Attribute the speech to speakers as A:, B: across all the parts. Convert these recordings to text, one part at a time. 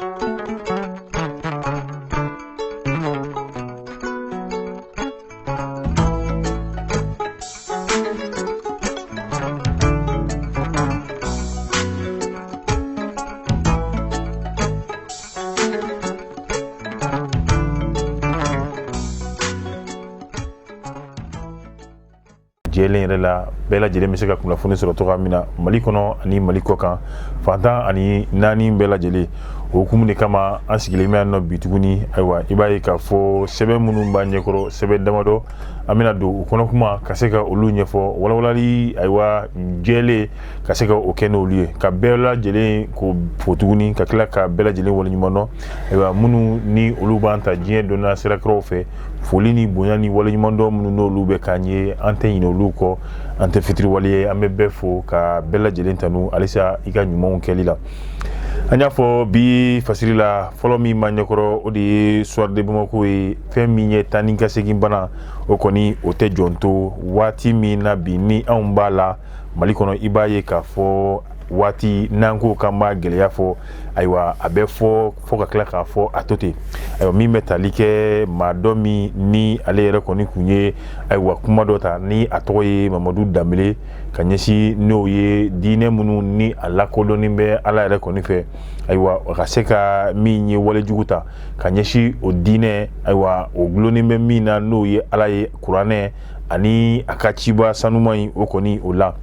A: Jɛlen yɛrɛ la, bɛɛ lajɛlen bɛ se ka kunnafoni sɔrɔ cogoya min na Mali kɔnɔ ani Mali kɔ kan, fan 14 bɛɛ lajɛlen. O hukumu de kama, an sigilen bɛ yan nɔ bi tuguni. Ayiwa, i b'a ye k'a fɔ sɛbɛn minnu b'an ɲɛkɔrɔ, sɛbɛn damadɔ, an bɛna don u kɔnɔ kuma ka se ka olu ɲɛfɔ, walawalali, ayiwa, jɛlen ka se ka o kɛ n'olu ye, ka bɛɛ lajɛlen k'o fo tuguni, ka tila ka bɛɛ lajɛlen waleɲuman dɔn. Ayiwa, minnu ni olu b'an ta diɲɛ dɔnniya sirakɔrɔw fɛ, foli ni bonya ni waleɲumandɔn minnu n'olu bɛ k'an ye, an tɛ ɲinɛ olu kɔ, an tɛ fitiriwale ye. An bɛ bɛɛ fo ka bɛɛ lajɛlen tanu halisa i ka ɲumanw kɛli la. An y'a fɔ bi fasiri la, fɔlɔ min b'an ɲɛkɔrɔ, o de ye Soir de Bamako ye. Fɛn min ye taa ni ka segin bana, o kɔni o tɛ jɔn to. Waati min na bi ni anw b'a la Mali kɔnɔ, i b'a ye k'a fɔ waati n'an ko k'an b'a gɛlɛya fɔ, ayiwa, a bɛ fɔ fo ka tila k'a fɔ a to ten. Ayiwa, min bɛ tali kɛ maa dɔ min ni ale yɛrɛ kɔni kun ye, ayiwa, kuma dɔ ta ni a tɔgɔ ye Mamadu Danbele, ka ɲɛsin n'o ye diinɛ minnu ni a lakodɔnnen bɛ Ala yɛrɛ kɔni fɛ, ayiwa, a ka se ka min ye walejugu ta ka ɲɛsin o diinɛ, ayiwa, o gulonnen bɛ min na, n'o ye Ala ye, kuranɛ ani a ka ciba sanuman in, o kɔni o la,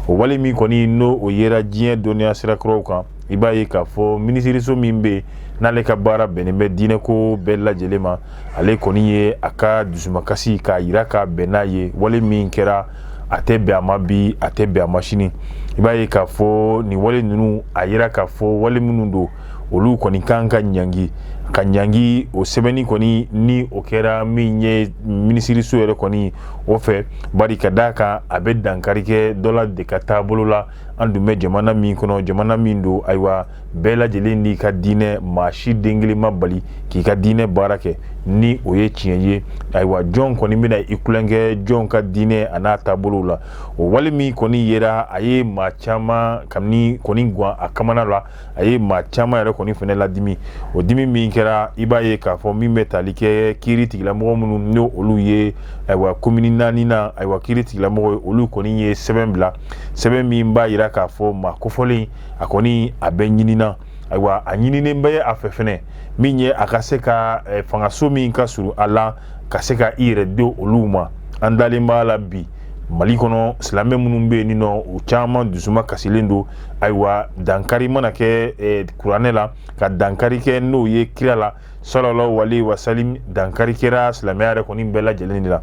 A: o wale min kɔni n'o o yera diɲɛ dɔnniya sirakɔrɔw kan, i b'a ye k'a fɔ minisiriso min bɛ yen n'ale ka baara bɛnnen bɛ diinɛko bɛɛ lajɛlen ma, ale kɔni ye a ka dusumakasi k'a yira k'a bɛn n'a ye. Wale min kɛra, a tɛ bɛn a ma bi, a tɛ bɛn a ma sini. I b'a ye k'a fɔ nin wale ninnu, a yira k'a fɔ wale minnu don, olu kɔni kan ka ɲangi, ka ɲangi. O sɛbɛnni kɔni ni o kɛra min ye minisiriso yɛrɛ kɔni o fɛ, bari ka d'a kan a bɛ dankari kɛ dɔ la de ka taabolo la. An dun bɛ jamana min kɔnɔ, jamana min don, ayiwa, bɛɛ lajɛlen n'i ka diinɛ, maa si den kelen ma bali k'i ka diinɛ baara kɛ ni o ye tiɲɛ ye. Ayiwa, jɔn kɔni bɛna i tulonkɛ jɔn ka diinɛ a n'a taabolow la? O wale min kɔni yera, a ye maa caman kabini kɔni gan a kamana la, a ye maa caman yɛrɛ kɔni fɛnɛ ladimi. O dimi min kɛra, i b'a ye k'a fɔ min bɛ tali kɛ kiiri tigilamɔgɔ minnu n'o olu ye, ayiwa, komini 4 na, ayiwa, kiiri tigilamɔgɔ ye, olu kɔni ye sɛbɛn bila, sɛbɛn min b'a yira k'a fɔ maa kofɔlen a kɔni a bɛ ɲinina. Ayiwa, a ɲininen bɛ a fɛ fɛnɛ min ye a ka se ka fangaso min ka surun a la, ka se ka i yɛrɛ di olu ma. An dalen b'a la bi Mali kɔnɔ, silamɛ minnu bɛ yen nɔ, u caman dusuma kasilen don. Ayiwa, dankari mana kɛ kuranɛ la, ka dankari kɛ n'o ye kira la sallallahu alaihi wasallam, dankari kɛra silamɛya yɛrɛ kɔni bɛɛ lajɛlen de la.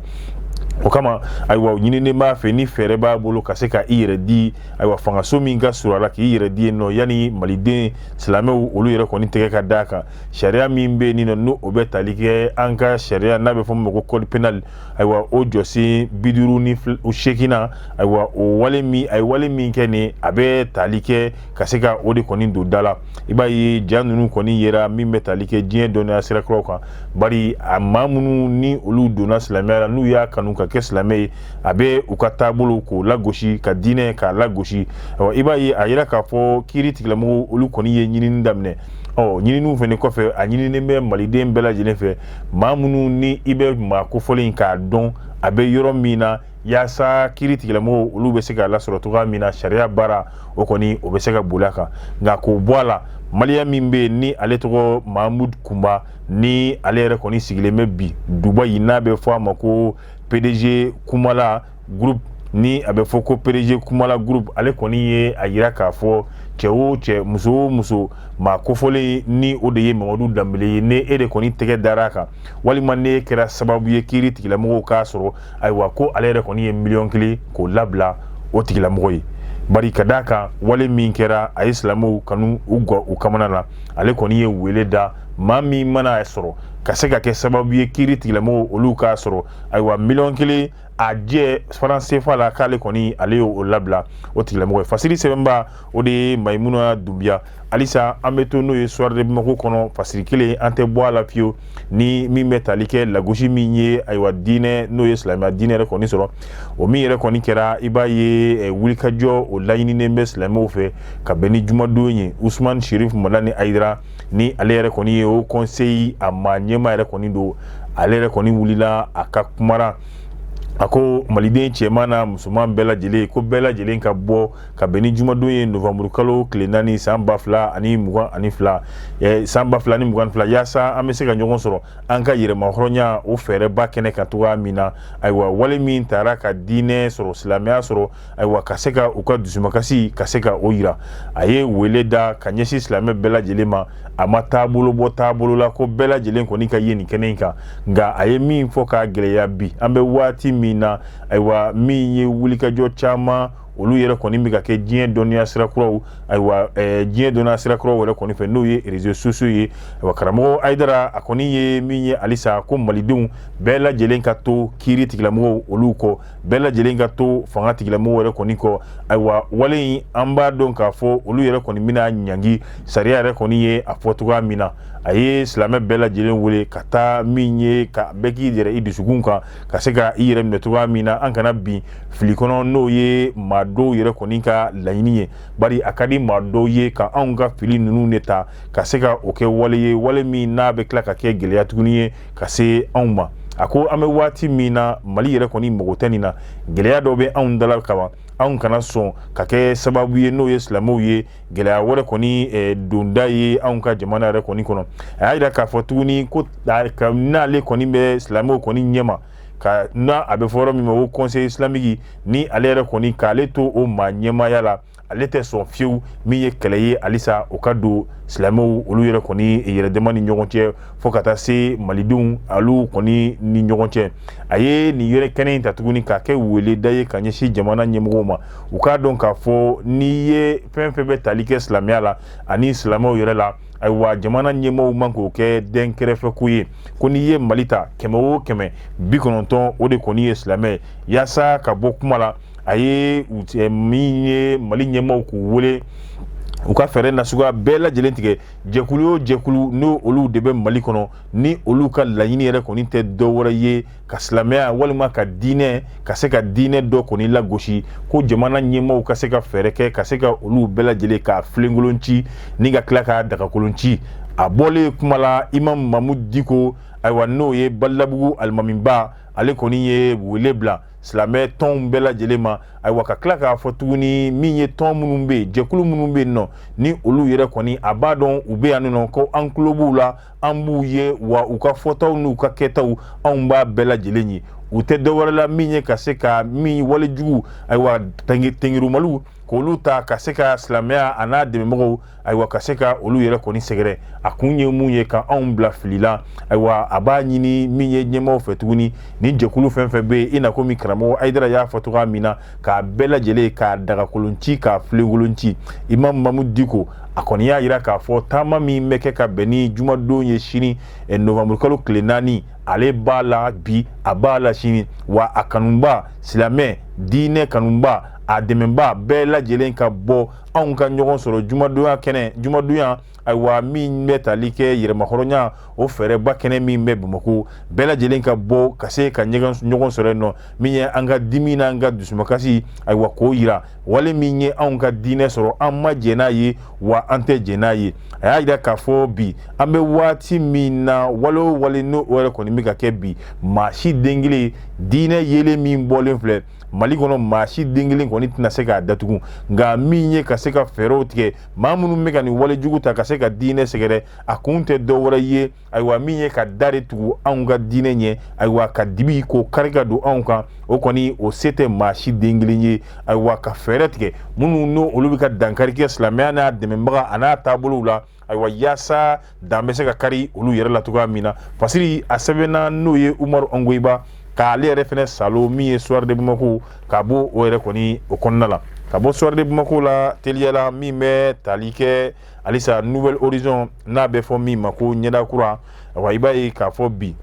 A: O kama, ayiwa, ɲininen b'a fɛ ni fɛɛrɛ b'a bolo ka se ka i yɛrɛ di, ayiwa, fangaso min ka surun a la, k'i yɛrɛ di yen nɔ, yanni maliden silamɛw olu yɛrɛ kɔni tɛgɛ ka d'a kan. Sariya min bɛ yen nɔ, n'o o bɛ tali kɛ an ka sariya n'a bɛ fɔ min ma ko code pénal, ayiwa, o jɔsen 58 na, ayiwa, o wale min a ye wale min kɛ nin, a bɛ tali kɛ ka se ka o de kɔni don da la. I b'a ye ja ninnu kɔni yera min bɛ tali kɛ diɲɛ dɔnniya sirakɔrɔw kan, bari a maa minnu ni olu donna silamɛya la, n'u y'a kanu ka kɛ silamɛ ye, a bɛ u ka taabolo k'o lagosi, ka diinɛ k'a lagosi. Ayiwa, i b'a ye a yira k'a fɔ kiiri tigilamɔgɔw olu kɔni ye ɲinini daminɛ. Ɔ, ɲininiw fɛnɛ kɔfɛ, a ɲininen bɛ maliden bɛɛ lajɛlen fɛ, maa minnu ni i bɛ maa kofɔlen k'a dɔn a bɛ yɔrɔ min na, yaasa kiiri tigilamɔgɔw olu bɛ se k'a lasɔrɔ cogoya min na, sariya baara o kɔni o bɛ se ka boli a kan. Nka k'o bɔ a la, maliyɛn min bɛ yen ni ale tɔgɔ Mahamudu Kunba, ni ale yɛrɛ kɔni sigilen bɛ bi Dubayi, n'a bɛ fɔ a ma ko PDG Kumala Groupe, ni a bɛ fɔ ko PDG Kumala Groupe, ale kɔni ye a yira k'a fɔ cɛ o cɛ, muso o muso, maa kofɔlen ni o de ye Mamadu Danbele ye, ni e de kɔni tɛgɛ dara a kan, walima ne kɛra sababu ye kiiri tigilamɔgɔw k'a sɔrɔ, ayiwa, ko ale yɛrɛ kɔni ye 1 miliyɔn k'o labila o tigilamɔgɔ ye, bari ka d'a kan wale min kɛra, a ye silamɛw kanu u gɔ u kamana la. Ale kɔni ye wele da, maa min mana sɔrɔ ka se ka kɛ sababu ye kiiri tigilamɔgɔw olu k'a sɔrɔ, ayiwa, 1 miliyɔn. a jɛ franc CFA la, k'ale kɔni ale y'o labila o tigilamɔgɔ ye. Fasiri sɛbɛnba, o de ye Mayimuna Dunbiya. Halisa an bɛ to n'o ye Soir de Bamako kɔnɔ, fasiri kelen, an tɛ bɔ a la fiyewu, ni min bɛ tali kɛ lagosi min ye, ayiwa, diinɛ, n'o ye silamɛya diinɛ yɛrɛ kɔni sɔrɔ, o min yɛrɛ kɔni kɛra, i b'a ye wulikajɔ o laɲininen bɛ silamɛw fɛ ka bɛn ni jumadon ye. Usman Sherif Madani Ayidara, ni ale yɛrɛ kɔni ye Haut Conseil a maa ɲɛmaa yɛrɛ kɔni don, ale yɛrɛ kɔni wulila a ka kumara. A ko maliden cɛman n'a musoman bɛɛ lajɛlen, ko bɛɛ lajɛlen ka bɔ ka bɛn ni jumadon ye, novanburu kalo tile 4, san 2022, san 2022, yaasa an bɛ se ka ɲɔgɔn sɔrɔ an ka yɛrɛmahɔrɔnya o fɛɛrɛba kɛnɛ kan cogoya min na. Ayiwa, wale min taara ka diinɛ sɔrɔ, silamɛya sɔrɔ, ayiwa, ka se ka u ka dusumakasi ka se ka o yira, a ye wele da ka ɲɛsin silamɛ bɛɛ lajɛlen ma. A ma taabolo bɔ taabolo la ko bɛɛ lajɛlen kɔni ka ye nin kɛnɛ in kan, nka a ye min fɔ k'a gɛlɛya bi, an bɛ waati min na, ayiwa, min ye wulikajɔ caman, olu yɛrɛ kɔni bɛ ka kɛ diɲɛ dɔnniya sira kuraw, ayiwa, diɲɛ dɔnniya sira kuraw yɛrɛ kɔni fɛ, n'o ye réseaux sociaux ye. Ayiwa, karamɔgɔ Ayidara, a kɔni ye min ye halisa, ko malidenw bɛɛ lajɛlen ka to kiiri tigilamɔgɔw olu kɔ, bɛɛ lajɛlen ka to fanga tigilamɔgɔw yɛrɛ kɔni kɔ. Ayiwa, wale in, an b'a dɔn k'a fɔ olu yɛrɛ kɔni bɛna ɲangi sariya yɛrɛ kɔni ye a fɔ cogoya min na. A ye silamɛ bɛɛ lajɛlen wele ka taa min ye ka bɛɛ k'i yɛrɛ i dusukun kan, ka se ka i yɛrɛ minɛ cogoya min na, an kana bin fili kɔnɔ, n'o ye maa dɔw yɛrɛ kɔni ka laɲini ye, bari a ka di maa dɔw ye ka anw ka fili ninnu de ta ka se ka o kɛ wale ye, wale min n'a bɛ tila ka kɛ gɛlɛya tuguni ye ka se anw ma. A ko an bɛ waati min na, Mali yɛrɛ kɔni mago tɛ nin na. Gɛlɛya dɔ bɛ anw dala kaban, anw kana sɔn ka kɛ sababu ye, n'o ye silamɛw ye, gɛlɛya wɛrɛ kɔni donda ye anw ka jamana yɛrɛ kɔni kɔnɔ. A y'a jira k'a fɔ tuguni ko n'ale kɔni bɛ silamɛw kɔni ɲɛma ka n'a a bɛ fɔ yɔrɔ min ma ko Conseil islamique, ni ale yɛrɛ kɔni k'ale to o maa ɲɛmaaya la, ale tɛ sɔn fiyewu min ye kɛlɛ ye halisa o ka don silamɛw olu yɛrɛ kɔni yɛrɛdama ni ɲɔgɔn cɛ, fo ka taa se malidenw olu kɔni ni ɲɔgɔn cɛ. A ye nin yɛrɛ kɛnɛ in ta tuguni k'a kɛ weleda ye ka ɲɛsin jamana ɲɛmɔgɔw ma, u k'a dɔn k'a fɔ n'i ye fɛn fɛn bɛ tali kɛ silamɛya la ani silamɛw yɛrɛ la, ayiwa, jamana ɲɛmɔgɔw man k'o kɛ den kɛrɛfɛko ye. Ko n'i ye Mali ta, 100 o 100, 90 o de kɔni ye silamɛ ye. Yaasa ka bɔ kuma la, a ye min ye Mali ɲɛmaaw k'u wele u ka fɛɛrɛ nasuguya bɛɛ lajɛlen tigɛ, jɛkulu o jɛkulu n'o olu de bɛ Mali kɔnɔ, ni olu ka laɲini yɛrɛ kɔni tɛ dɔ wɛrɛ ye ka silamɛya walima ka diinɛ, ka se ka diinɛ dɔ kɔni lagosi, ko jamana ɲɛmaaw ka se ka fɛɛrɛ kɛ ka se ka olu bɛɛ lajɛlen ka filenkolon ci ni ka tila ka dagakolon ci. A bɔlen kuma la, Imam Mamudu Diko, ayiwa, n'o ye Balabugu alimamiba, ale kɔni ye wele bila silamɛ tɔnw bɛɛ lajɛlen ma. Ayiwa, ka tila k'a fɔ tuguni min ye tɔn minnu bɛ yen, jɛkulu minnu bɛ yen nɔ, ni olu yɛrɛ kɔni a b'a dɔn u bɛ yan nɔ, ko an tulo b'u la, an b'u ye, wa u ka fɔtaw n'u ka kɛtaw, anw b'a bɛɛ lajɛlen ye. U tɛ dɔ wɛrɛ la min ye ka se ka min walejugu, ayiwa, tengirumaliw k'olu ta ka se ka silamɛya a n'a dɛmɛbagaw, ayiwa, ka se ka olu yɛrɛ kɔni sɛgɛrɛ. A kun ye mun ye? Ka anw bila fili la. Ayiwa, a b'a ɲini min ye ɲɛmaaw fɛ tuguni, ni jɛkulu fɛn fɛn bɛ yen, i n'a komi karamɔgɔ Ayidara y'a fɔ cogoya min na, k'a bɛɛ lajɛlen k'a dagakolon ci, k'a filenkolon ci. Imam Mamudu Diko, a kɔni y'a jira k'a fɔ taama min bɛ kɛ ka bɛn ni jumadon ye sini, novembre kalo tile 4, ale b'a la bi, a b'a la sini, wa a kanuba silamɛ diinɛ kanuba, a dɛmɛba bɛɛ lajɛlen ka bɔ, anw ka ɲɔgɔn sɔrɔ jumadonya kɛnɛ, jumadonya, ayiwa, min bɛ tali kɛ yɛrɛmahɔrɔnya o fɛɛrɛba kɛnɛ min bɛ Bamakɔ, bɛɛ lajɛlen ka bɔ ka se ka ɲɔgɔn sɔrɔ yen nɔ. Min ye an ka dimi n'an ka dusumakasi, ayiwa, k'o yira, wale min ye anw ka diinɛ sɔrɔ, an ma jɛn n'a ye, wa an tɛ jɛn n'a ye. A y'a jira k'a fɔ bi, an bɛ waati min na, wale o wale n'o yɛrɛ kɔni bɛ ka kɛ bi, maa si den kelen diinɛ yeelen min bɔlen filɛ Mali kɔnɔ, maa si den kelen kɔni tɛna se k'a datugu. Nka min ye ka se ka fɛɛrɛw tigɛ, maa minnu bɛ ka nin wale jugu ta ka se ka diinɛ sɛgɛrɛ, a kun tɛ dɔ wɛrɛ ye, ayiwa, min ye ka da de tugu anw ka diinɛ ɲɛ, ayiwa, ka dibi k'o kari ka don anw kan, o kɔni o se tɛ maa si den kelen ye. Ayiwa, ka fɛɛrɛ tigɛ minnu n'o olu bɛ ka dankari kɛ silamɛya n'a dɛmɛbaga a n'a taabolow la, ayiwa, yaasa dan bɛ se ka kari olu yɛrɛ la cogoya min na. Fasiri a sɛbɛnna n'o ye Umaru Ongoyiba, k'ale yɛrɛ fɛnɛ salo min ye Soir de Bamako, ka bɔ o yɛrɛ kɔni o kɔnɔna la. Ka bɔ Soir de Bamako la teliya la, min bɛ tali kɛ halisa Nouvel Horizon, n'a bɛ fɔ min ma ko ɲɛda kura, ayiwa, i b'a ye k'a fɔ bi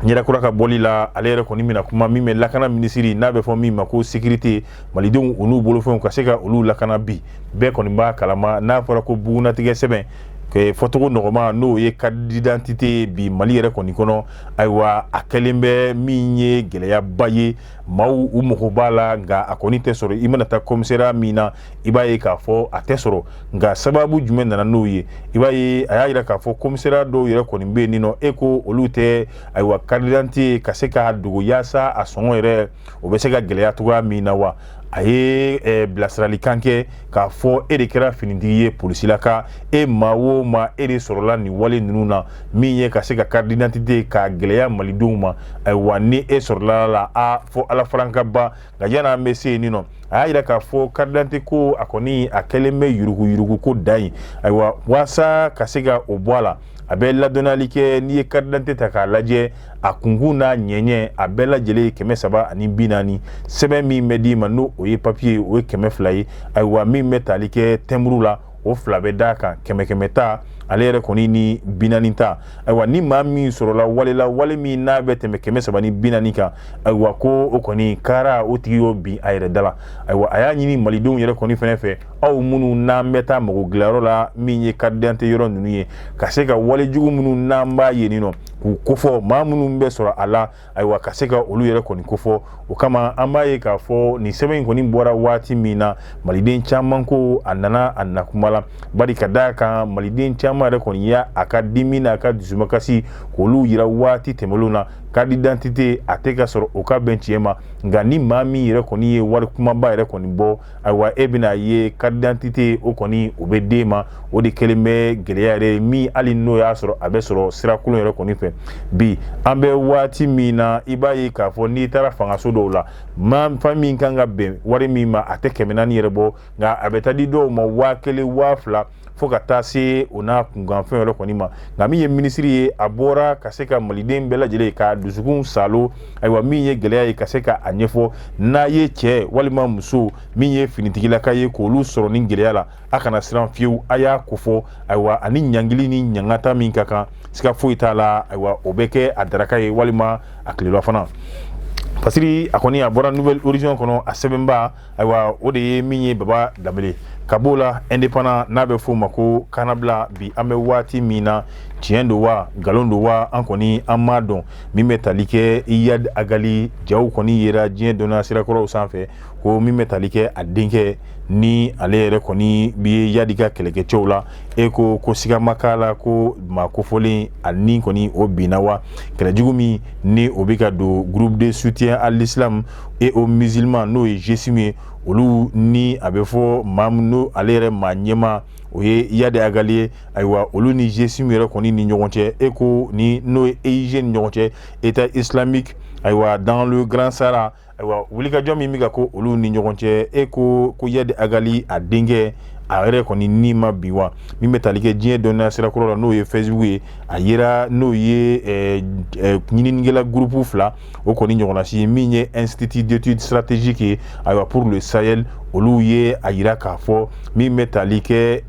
A: Ɲɛdakura ka bɔli la, ale yɛrɛ kɔni bɛna kuma min bɛ lakana minisiri, n'a bɛ fɔ min ma ko sécurité, malidenw u n'u bolofɛnw ka se ka olu lakana. Bi bɛɛ kɔni b'a kalama, n'a fɔra ko bugunatigɛ sɛbɛn fɔcogo nɔgɔma, n'o ye carte d'identité ye, bi Mali yɛrɛ kɔni kɔnɔ, ayiwa, a kɛlen bɛ min ye gɛlɛyaba ye. Maaw u mago b'a la, nka a kɔni tɛ sɔrɔ. I mana taa commissariat min na, i b'a ye k'a fɔ a tɛ sɔrɔ. Nka sababu jumɛn nana n'o ye? I b'a ye a y'a jira k'a fɔ commissariat dɔw yɛrɛ kɔni bɛ yen nɔ, e ko olu tɛ, ayiwa, carte d'identité ka se k'a dogo yaasa a sɔngɔ yɛrɛ o bɛ se ka gɛlɛya cogoya min na wa. A ye bilasiralikan kɛ k'a fɔ e de kɛra finitigi ye, polisilaka, e maa o maa, e de sɔrɔla nin wale ninnu na, min ye ka se ka carte d'identité k'a gɛlɛya malidenw ma, ayiwa, ni e sɔrɔla la, a fɔ Ala faranka ba. Nka yan'an bɛ se yen nɔ, a y'a jira k'a fɔ carte d'identité ko a kɔni a kɛlen bɛ yuruguyurugu ko dan ye. Ayiwa, waasa ka se ka o bɔ a la, a bɛ ladɔnniyali kɛ. N'i ye carte d'identité ta k'a lajɛ, a kunkun n'a ɲɛɲɛ, a bɛɛ lajɛlen ye 340. Sɛbɛn min bɛ d'i ma, n'o o ye papier ye, o ye 200 ye. Ayiwa, min bɛ tali kɛ timbre la, o fila bɛ d'a kan, kɛmɛ kɛmɛ ta, ale yɛrɛ kɔni ni 40 ta. Ayiwa, ni maa min sɔrɔla wale la, wale min n'a bɛ tɛmɛ 340 kan, ayiwa, ko o kɔni kara o tigi y'o bin a yɛrɛ da la. Ayiwa, a y'a ɲini malidenw yɛrɛ kɔni fɛnɛ fɛ, aw minnu n'an bɛ taa mago dilanyɔrɔ la, min ye carte d'identité yɔrɔ ninnu ye, ka se ka wale jugu minnu n'an b'a ye nin nɔ, k'u kofɔ. Maa minnu bɛ sɔrɔ a la, ayiwa, ka se ka olu yɛrɛ kɔni kofɔ. O kama, an b'a ye k'a fɔ nin sɛbɛn in kɔni bɔra waati min na, maliden caman ko a nana a nakuma la, bari ka d'a kan maliden caman yɛrɛ kɔni y'a a ka dimi n'a ka dusumakasi k'olu yira waati tɛmɛnlenw na. Carte d'identité a tɛ ka sɔrɔ, o ka bɛn tiɲɛ ma. Nka ni maa min yɛrɛ kɔni ye wari kumaba yɛrɛ kɔni bɔ, ayiwa, e bɛna ye carte d'identité o kɔni o bɛ d'e ma. O de kɛlen bɛ gɛlɛya yɛrɛ ye min, hali n'o y'a sɔrɔ a bɛ sɔrɔ sira kolon yɛrɛ kɔni fɛ. Bi an bɛ waati min na, i b'a ye k'a fɔ n'i taara fangaso dɔw la, maa fan min kan ka bɛn wari min ma, a tɛ 400 yɛrɛ bɔ, nka a bɛ taa di dɔw ma 1000, 2000, fo ka taa se o n'a kunkanfɛn yɛrɛ kɔni ma. Nka min ye minisiri ye, a bɔra ka se ka maliden bɛɛ lajɛlen ka dusukun salo. Ayiwa, min ye gɛlɛya ye, ka se ka a ɲɛfɔ, n'a ye cɛ walima muso min ye finitigilaka ye, k'olu sɔrɔ ni gɛlɛya la, a kana siran fiyewu, a y'a kofɔ. Ayiwa, ani ɲangili ni ɲangata min ka kan, siga foyi t'a la, ayiwa, o bɛ kɛ a daraka ye walima a tilela fana. Fasiri a kɔni a bɔra Nouvel Horizon kɔnɔ, a sɛbɛnba, ayiwa, o de ye min ye Baba Danbele. Ka b'o la, Indépendant, n'a bɛ f'o ma ko Kannabila, bi an bɛ waati min na, tiɲɛ don wa, nkalon don wa, an kɔni an m'a dɔn. Min bɛ tali kɛ Iyad Ag Ghali, jaw kɔni yera diɲɛ dɔnniya sirakɔrɔw sanfɛ ko min bɛ tali kɛ a denkɛ ni ale yɛrɛ kɔni bi Iyad ka kɛlɛkɛcɛw la, e ko siga ma k'a la ko maa kofɔlen a ni kɔni o binna wa. Kɛlɛjugu min ni o bɛ ka don Groupe de soutien à l'islam et aux musulmans, n'o ye GSIM ye, olu ni a bɛ fɔ maa min n'o ale yɛrɛ maa ɲɛmaa o ye Iyad Ag Ghali ye, ayiwa, olu ni GSIM yɛrɛ kɔni ni ɲɔgɔn cɛ, e ko ni n'o ye EIG ni ɲɔgɔn cɛ, État islamique, ayiwa, dans le Grand Sahara, ayiwa, wulikajɔ min bɛ ka ko olu ni ɲɔgɔn cɛ, e ko Iyad Ag Ghali a denkɛ a yɛrɛ kɔni ni ma bin wa. Min bɛ tali kɛ diɲɛ dɔnniya sirakɔrɔ la, n'o ye Facebook ye, a yera n'o ye ɲininikɛla groupe fila o kɔni ɲɔgɔnna si, min ye Institut d'études stratégiques ye, ayiwa, pour le Sahel, olu ye a yira k'a fɔ min bɛ tali kɛ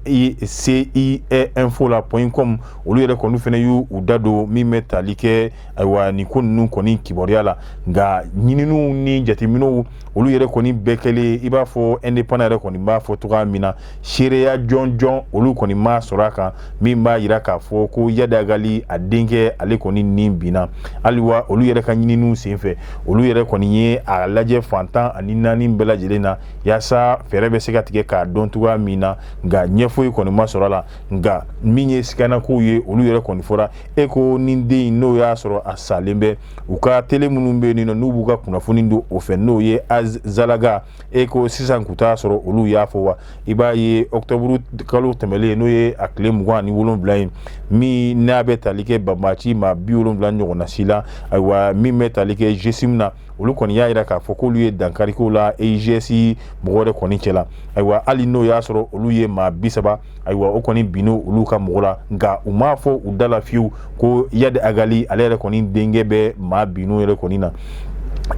A: CI info la point com, olu yɛrɛ kɔni fana y'u da don min bɛ tali kɛ, ayiwa, nin ko ninnu kɔni kibaruya la. Nka ɲininiw ni jateminɛw, olu yɛrɛ kɔni bɛɛ kɛlen, i b'a fɔ Indépendant yɛrɛ kɔni b'a fɔ cogoya min na, seereya jɔnjɔn olu kɔni ma sɔrɔ a kan min b'a yira k'a fɔ ko Iyad Ag Ghali a denkɛ ale kɔni nin binna. Hali wa olu yɛrɛ ka ɲininiw senfɛ, olu yɛrɛ kɔni ye a lajɛ fan 14 bɛɛ lajɛlen na yaasa fɛɛrɛ bɛ se ka tigɛ k'a dɔn cogoya min na, nka ɲɛfoyi kɔni ma sɔrɔ a la. Nka min ye siganakow ye, olu yɛrɛ kɔni fɔra e ko ni den in n'o y'a sɔrɔ a salen bɛ, u ka télé minnu bɛ yen nɔ, n'u b'u ka kunnafoni don o fɛ, n'o ye Azalaga, e ko sisan k'u t'a sɔrɔ olu y'a fɔ wa. I b'a ye octobre kalo tɛmɛlen, n'o ye a tile 27 ye, min n'a bɛ tali kɛ banbaanci maa 70 ɲɔgɔnna si la, ayiwa, min bɛ tali kɛ GSIM na, olu kɔni y'a yira k'a fɔ k'olu ye dankarikow la EIGS mɔgɔ yɛrɛ kɔni cɛ la. Ayiwa, hali n'o y'a sɔrɔ olu ye maa 30, ayiwa, o kɔni binn'o olu ka mɔgɔ la, nka u m'a fɔ u da la fiyewu ko Iyad Ag Ghali ale yɛrɛ kɔni denkɛ bɛ maa binn'o yɛrɛ kɔni na.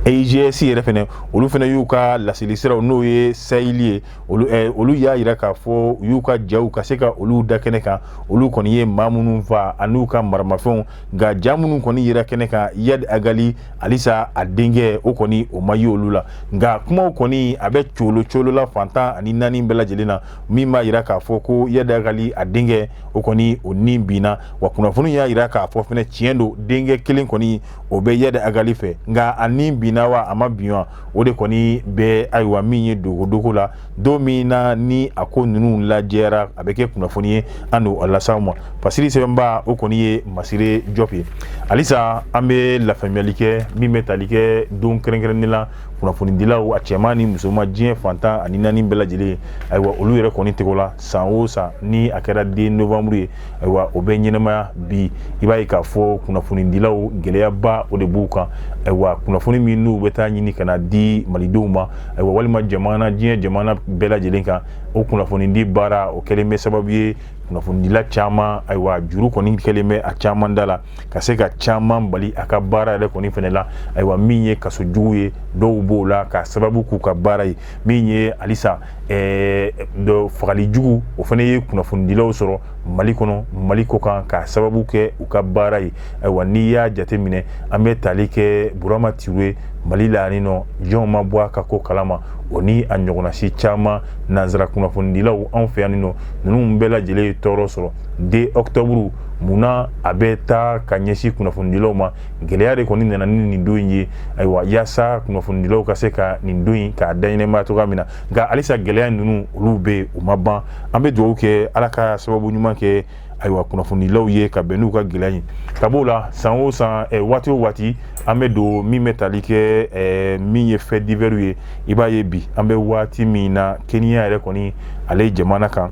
A: EIGS yɛrɛ fɛnɛ, olu fɛnɛ y'u ka laseli siraw, n'o ye Sahel ye, olu y'a yira k'a fɔ u y'u ka jaw ka se ka olu da kɛnɛ kan, olu kɔni ye maa minnu fa an'u ka maramafɛnw. Nka ja minnu kɔni yera kɛnɛ kan, Iyad Ag Ghali halisa a denkɛ, o kɔni o ma ye olu la. Nka kumaw kɔni a bɛ colo colo la fan 14 bɛɛ lajɛlen na, min b'a yira k'a fɔ ko Iyad Ag Ghali a denkɛ, o kɔni o ni binna. Wa kunnafoni y'a yira k'a fɔ fɛnɛ tiɲɛ don, denkɛ kelen kɔni o bɛ Iyad Ag Ghali fɛ, nka a ni binna wa a ma bin wa, o de kɔni bɛ ayiwa min ye dogodogo la. Don min na ni a ko ninnu lajɛra, a bɛ kɛ kunnafoni ye an n'o las'aw ma. Fasiri sɛbɛnba, o kɔni ye Masire Jɔp ye. Halisa an bɛ lafaamuyali kɛ min bɛ tali kɛ don kɛrɛnkɛrɛnnen la kunnafonidilaw, a cɛman ni musoman, diɲɛ fan 14 bɛɛ lajɛlen, ayiwa olu yɛrɛ kɔni tɔgɔ la. San o san ni a kɛra 2 novembre ye, ayiwa o bɛ ɲɛnamaya. Bi i b'a ye k'a fɔ kunnafonidilaw, gɛlɛyaba o de b'u kan. Ayiwa kunnafoni min n'u bɛ taa ɲini ka na di malidenw ma, ayiwa walima jamana, diɲɛ jamana bɛɛ lajɛlen kan, o kunnafonidi baara o kɛlen bɛ sababu ye kunnafonidila caman, ayiwa juru kɔni kɛlen bɛ a caman da la ka se ka caman bali a ka baara yɛrɛ kɔni fɛnɛ la. Ayiwa min ye kaso jugu ye, dɔw b'o la ka sababu k'u ka baara ye. Min ye halisa dɔ fagali jugu, o fana ye kunnafonidilaw sɔrɔ Mali kɔnɔ, Mali kɔkan, k'a sababu kɛ u ka baara ye. Ayiwa n'i y'a jateminɛ, an bɛ tali kɛ Burama Ture Mali la yan nɔ, jɔnw ma bɔ a ka ko kalama, o ni a ɲɔgɔnna si caman nanzara kunnafonidilaw anw fɛ yan nɔ, ninnu bɛɛ lajɛlen ye tɔɔrɔ sɔrɔ. 2 octobre, munna a bɛ taa ka ɲɛsin kunnafonidilaw ma? Gɛlɛya de kɔni nana ni nin don in ye, ayiwa yaasa kunnafonidilaw ka se ka nin don in k'a daɲɛnɛmaya cogoya min na. Nka halisa gɛlɛya ninnu olu bɛ yen, u ma ban. An bɛ dugawu kɛ Ala ka sababu ɲuman kɛ ayiwa kunnafonidilaw ye ka bɛn n'u ka gɛlɛya ye. Ka b'o la, san o san, waati o waati, an bɛ don min bɛ tali kɛ min ye fait divers ye. I b'a ye bi an bɛ waati min na, Kenya yɛrɛ kɔni ale jamana kan,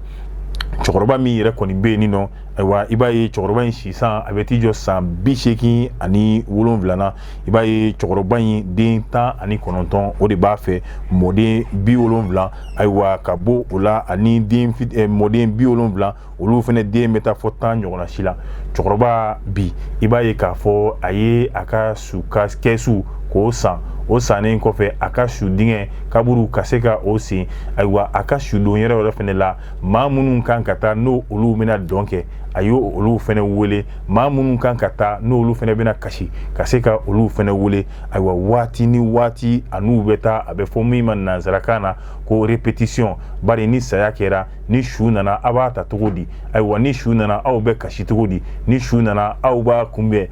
A: cɛkɔrɔba min yɛrɛ kɔni bɛ yen nɔ, ayiwa i b'a ye cɛkɔrɔba in sisan a bɛ t'i jɔ san 87 na. I b'a ye cɛkɔrɔba in den 19 o de b'a fɛ, mɔden 70. Ayiwa ka bɔ o la, ani den mɔden 70, olu fana den bɛ taa fɔ 10 ɲɔgɔnna si la. Cɛkɔrɔba bi, i b'a ye k'a fɔ a ye a ka su ka kɛsu k'o san, o sannen kɔfɛ a ka su dingɛ kaburu ka se ka o sen. Ayiwa a ka sudon yɛrɛ yɛrɛ fana la, maa minnu kan ka taa n'o olu bɛna dɔn kɛ, a y'o olu fana wele. Maa minnu kan ka taa n'olu fana bɛna kasi, ka se ka olu fana wele. Ayiwa waati ni waati a n'u bɛ taa, a bɛ fɔ min ma nanzarakan na ko répétition. Bari ni saya kɛra, ni su nana, a b'a ta cogo di? Ayiwa ni su nana, aw bɛ kasi cogo di? Ni su nana, aw b'a kunbɛn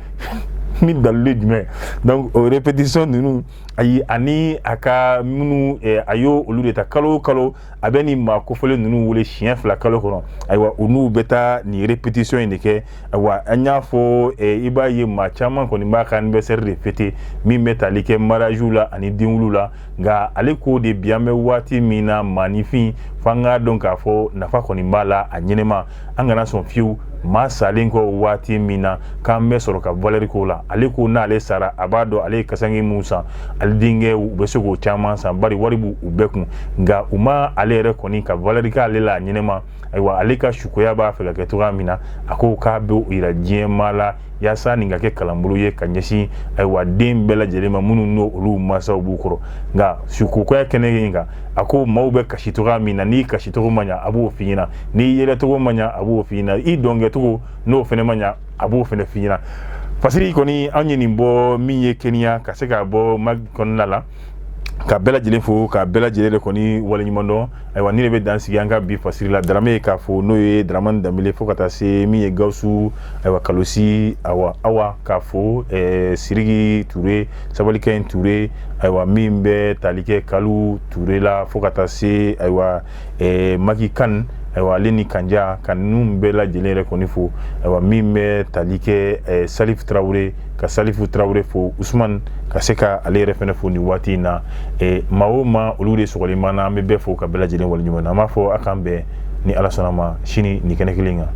A: ni dalilu jumɛn? Donc o répétition ninnu, ayi, ani a ka minnu a y'o olu de ta kalo o kalo, a bɛ nin maa kofɔlen ninnu wele siɲɛ 2 kalo kɔnɔ. Ayiwa u n'u bɛ taa nin répétition in de kɛ. Ayiwa an y'a fɔ, i b'a ye maa caman kɔni b'a ka anniversaire de fêter, min bɛ tali kɛ mariage la ani denwulu la. Nka ale ko de bi an bɛ waati min na, maaninfin f'an k'a dɔn k'a fɔ nafa kɔni b'a la a ɲɛnɛma. An kana sɔn fiyewu maa salen kɔ waati min na k'an bɛ sɔrɔ ka valeur k'o la. Ale ko n'ale sara, a b'a dɔn ale ye kasange mun san, ale denkɛ u bɛ se k'o caman san, bari wari b'u bɛɛ kun. Nka u ma ale yɛrɛ kɔni ka valeur k'ale la a ɲɛnɛma. Ayiwa ale ka sukoya b'a fɛ ka kɛ cogoya min na, a ko k'a bɛ o yira diɲɛ maa la, yaasa nin ka kɛ kalanbolo ye ka ɲɛsin ayiwa den bɛɛ lajɛlen ma minnu n'o olu mansaw b'u kɔrɔ. Nka sukokoya kɛnɛ in kan, a ko maaw bɛ kasi cogoya min na, n'i kasi cogo ma ɲa, a b'o f'i ɲɛna. N'i yɛlɛ cogo ma ɲa, a b'o f'i ɲɛna. I dɔnkɛcogo n'o fɛnɛ ma ɲa, a b'o fɛnɛ f'i ɲɛna. Fasiri kɔni, an ye nin bɔ min ye Kenya, ka se k'a bɔ mag kɔnɔna la, ka bɛɛ lajɛlen fo, ka bɛɛ lajɛlen de kɔni waleɲuman dɔn. Ayiwa ni de bɛ dan sigi an ka bi fasiri la. Darame ye k'a fo, n'o ye Dramani Danbele, fo ka taa se min ye Gawusu, ayiwa Kalosi, awa awa k'a fo, Siriki Ture, Sabalikɛ Ture, ayiwa min bɛ tali kɛ Kalu Ture la, fo ka taa se ayiwa Maki Kan, ayiwa ale ni Kanja, ka ninnu bɛɛ lajɛlen yɛrɛ kɔni fo. Ayiwa min bɛ tali kɛ Salif Tarawele, ka Salifu Tarawele fo, Usman ka se ka ale yɛrɛ fɛnɛ fo nin waati in na. Maa o maa olu de sɔgɔlen b'an na, an bɛ bɛɛ fo ka bɛɛ lajɛlen waleɲuman. An b'a fɔ a k'an bɛn ni Ala sɔnna ma sini nin kɛnɛ kelen kan.